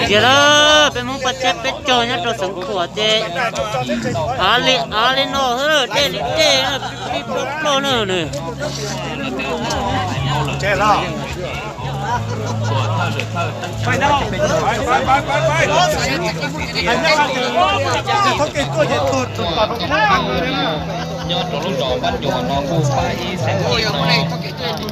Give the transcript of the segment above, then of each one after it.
Tiag lawm, peb Hmoob paj tsiab peb caug nyob rau xeev Khuam ces av li av li no xwb, dej li dej, pib ploj ploj na nws. Nyob rau lub zos Paj Cuam no kuj pab ib xeem no,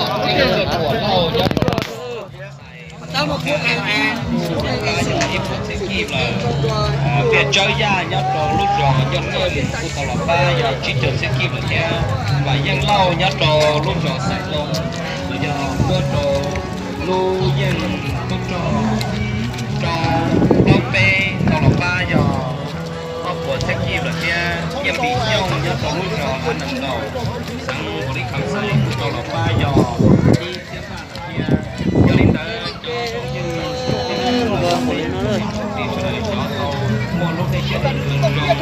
tom ib lub tuam lauj nyob rau lub ib puas txhiab kib lawm. Tiaj Tsawb Yaj nyob rau lub zos Nyooj Nqeej kuj tau los pab yog tsib caug txhiab kib lawm thiab. Vam Yeej Lauj nyob rau lub zos Xais Loo los yog muab rau lub yeej tub rog rau plaub peb tau los pab yog ob puas txhiab kib lawm thiab. Yeej Npis Xyooj nyob rau lub zos Hab Nees Nkaus xeev Npaus Lis Kham Xais kuj tau los pab yog ib txhiab paj lawm thiab. Yog li ntawd cov sawv daws cov tau muaj lub ntiaj teb zoo, tau coj nyiaj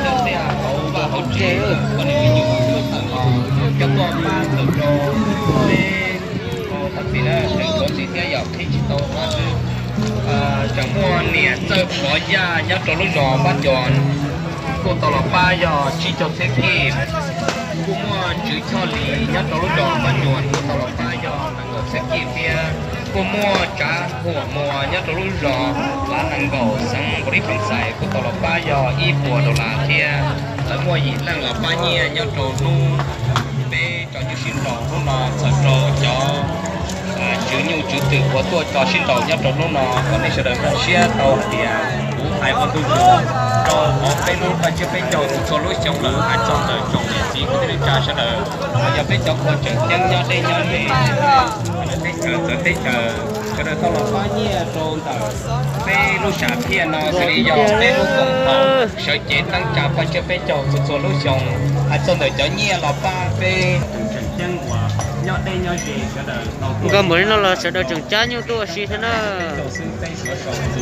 coj txiaj hauv vaj hauv tsev, poj niam me nyuam tawm los coj tuaj pab tawm rau peb. Thov txim na, tseem tshuav ntxiv thiab yom, qhib tsis tau qab xwb. Tseem muaj niam Txawj Pov Yaj nyob rau lub zos Pab Cuam kuj tau los pab yog tsib caug txhiab kib. Kuj muaj Tswv Choj Lis nyob rau lub zos Pab Cuam kuj tau los pab yog nees nkaum txhiab kib thiab. Kuj muaj Tsav Huam Muas nyob rau lub zos Lav Nees Nkaum xeev Npaus Lis Kham Xais kuj tau los pab yog ib puas dollar thiab. Lawv muaj yim leej los pab nyiaj nyob rau hnub peb tso nyuj sib nraus hnub no txhawm rau cov tswv nyuj tswv twm uas tuaj tso sib nraus nyob rau hnub no, kom nej sawv daws nkag siab tau hais tias kuv hais ua ntu zus rau hauv peb lub paj tsiab peb caug txhua txhua lub xyoo lawm, hais txog ntawm tsoom niam txiv kwv tij neej tsa sawv daws, yog peb cov qhua tseem ceeb nyob deb nyob ze teb chaws txawv teb chaws, sawv daws tau los pab nyiaj rau ntawm peb lub sam phiaj no xws li yog peb lub koom haum sawv cev teeb tsa paj tsiab peb caug txhua txhua lub xyoo. Hais txog ntawm cov nyiaj los pab peb tus tseem ceeb uas nyob deb nyob ze sawv daws tau nkag npaum li no los sawv daws tseem cab nyuj tuaj ua si thiab na.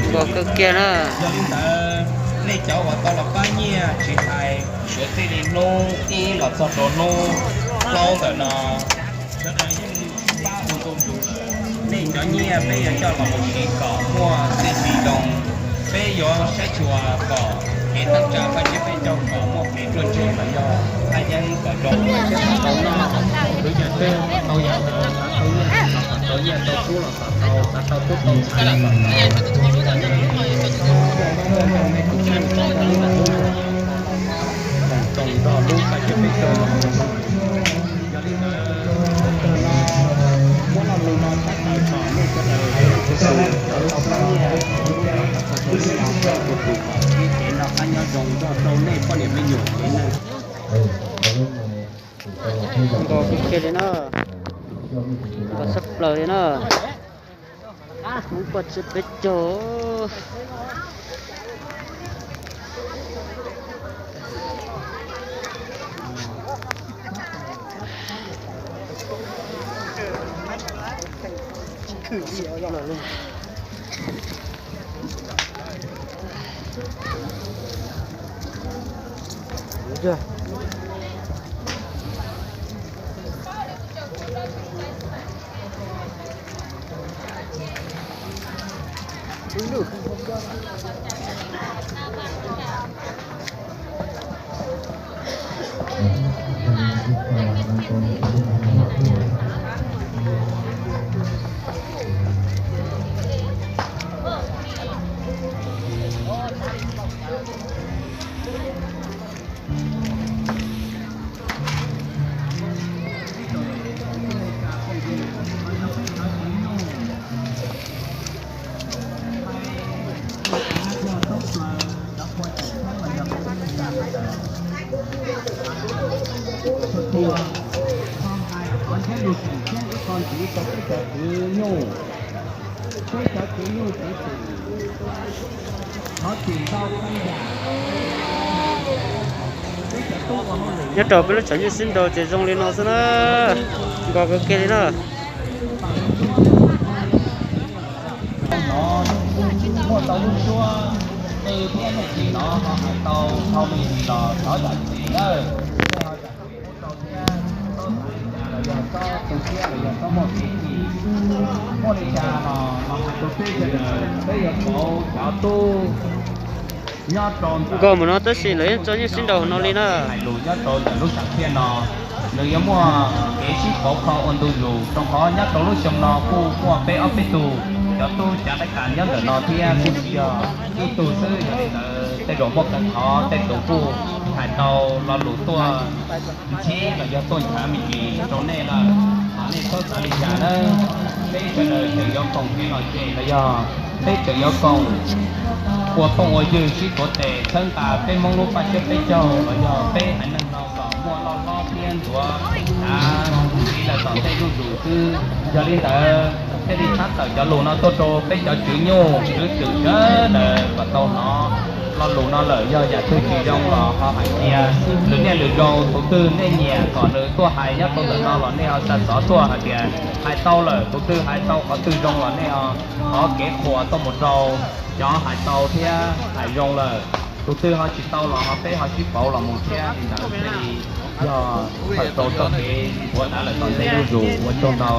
Npau kawg kiag na. Yog li ntawd nej cov uas tau los pab nyiaj tsis hais suav txij li hnub ib los txog rau hnub plaub ntawm no, sawv daws yeej pab ua ntu zus. Nej cov nyiaj peb yuav coj los mus siv kom muaj txiaj ntsig zoo. Peb yuav saib xyuas kom kev teeb tsa paj tsiab peb caug kom muaj kev ruaj ntseg los yog haj yeeb kom zoo, paj tsiab kom tau noj, lub yaj teb kom tau yam ntawd, xav tau nyiaj los kom tau nyiaj, tau kub los kom tau, xav tau tub tau ntxhais los kom tau. Muaj mob muaj nkeeg nej tus kheej kom tau lub ntuj koom txoos nrog lub paj tsiab peb caug no. Yog li ntawd, muab lo lus no tshaj tawm kom nej sawv daws tau pab nyiaj, tau txhua tus no, txhua tus kom ib tsev noj qab nyob zoo nrog rau nej poj niam me nyuam tsev neeg. Nkaus kiag li na, nkaus sab plaws li na. Hmoob paj tsiab peb caug. Qhov thiab lus tseem ceeb ib qho ntxiv rau peb cov tswv nyuj, peb cov tswv nyuj tswv twm, thov txim ntau qee yam. Nyob rau peb lub tshav nyuj sib nraus ces zoo li no xwb na, nkaus kawg kiag li na. Muaj tau lub suab tej thiab nej tsis hnov ho hais tau dhau me ntsis los thov zam txim nawb. Txhob hais li cas los yog txhob tu siab los yog txhob muaj kev chim, Muaj li cas los hais rau peb sawv daws, peb yuav pauv cov tub nyob rau nkauj mus no tab sis lawv yeej tso nyiaj sib nraus no li na. Hais lus nyob rau ntawm lub sam thiaj no, nws yuav muaj kev sib pauv kho ua ntu zus, rau qhov nyob rau lub xyoo no kuj muaj peb ob peb tug cov tub cav dab kas nyob ntawm no thiab kuj tsis yog ib tug xwb. Yog li ntawd tej zaum muaj qee qhov tej tus kuj hais tau lo lus tuaj ntsib los yog tuaj nchav me ntsis rau nej lawm, nej txhob xav li cas nawb. Peb sawv daws tseem yuav koom kev lom zem los yog peb tseem yuav koom ua phooj ua ywg sib tuav tes txhawb nqa peb Hmoob lub paj siab peb caug los yog peb haiv neeg no kom muaj loj hlob thiab ntxuav av ntxiv lawm tom ntej zuj zus xwb. Yog li ntawd thiaj li tshab tawm cov lus no tuaj rau peb cov tswv nyuj tswv twm sawv daws kom tau hnov. Lo lus no lawm yog yam twg tsis zoo los ho hais tias lwm niaj lwm zaus tus twg nej nyiam kom nws tuaj hais nyob rau ntawm no los nej ho xa xov tuaj hais tias hais tau lawm. Tus twg hais tau qhov twg zoo los nej ho thov kev qhuas tuaj mus rau cov hais tau thiab hais zoo lawm. Tus twg ho tsis tau los ho peb ho sib pauv los mus thiab li ntawd thiaj li yog tawm rau txoj kev ua dav lawm tom ntej zuj zus. Ua tsaug ntau.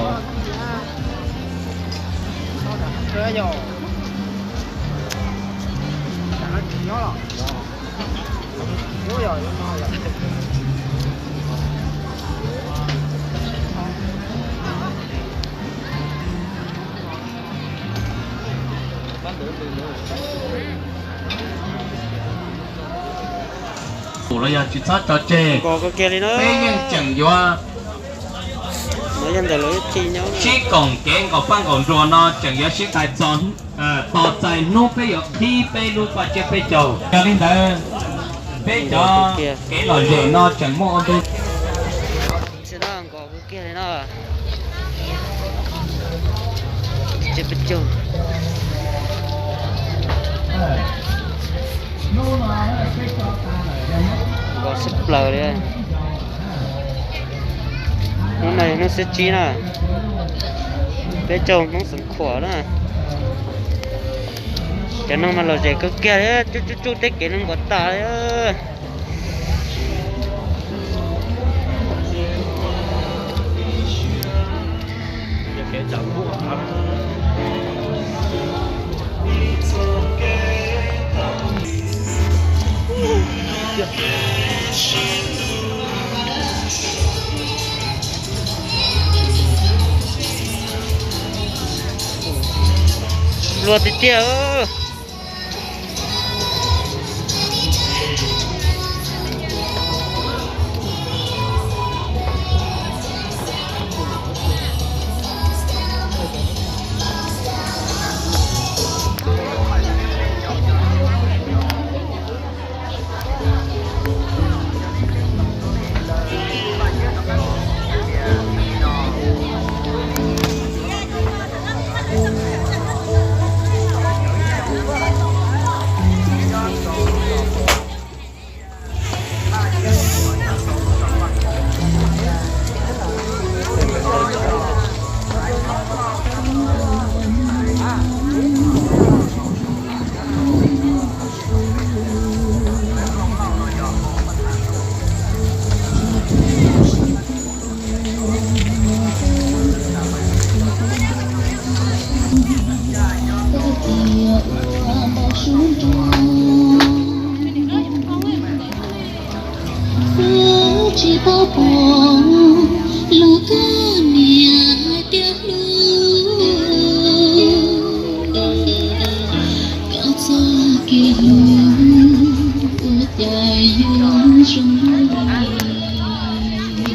Tus los yog tsis txhob tso tseg, peb yeej tseem yuav sib koom kev nkaum paj nkaum nruas no tseem yuav sib tais txog tos txais hnub peb yuav qhib peb lub paj siab peb caug. Yog li ntawd peb cov kev lom zem no tseem muaj ua ntu Nkos sib plaws li. Hnub no yog hnub xiab tsib na, peb caug Hmoob Xeev Khuam na. Cov neeg mas lom zem kawg kiag li, tsuj tsuj tsuj tej kev no nkaus tas li. Luag tiag tiag. Tsis paub pom lub koj niam hais tias hlub, koj txoj kev hlub ua cas yuav zoo li.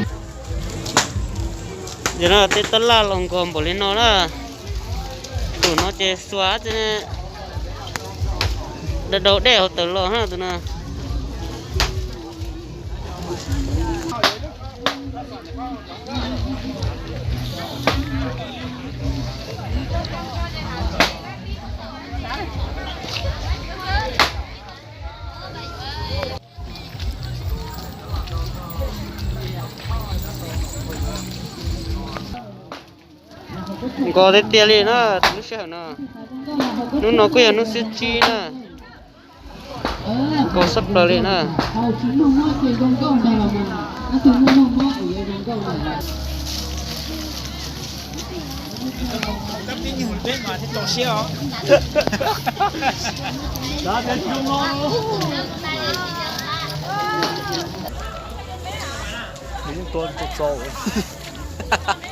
Yog no tej tab laj los nkaus npaum li no na. Tus no ces xuas dau dau dej hauv tawm los na tus no. Nkos tiag tiag li na, lub sij hawm no. Hnub no kuj yog hnub xiab tsib na. Nkos sab plaws li na. Kab tib nyuag peb mas thiaj tso siab os. Dav tias zoo no. Nws yeej tua txaus txaus.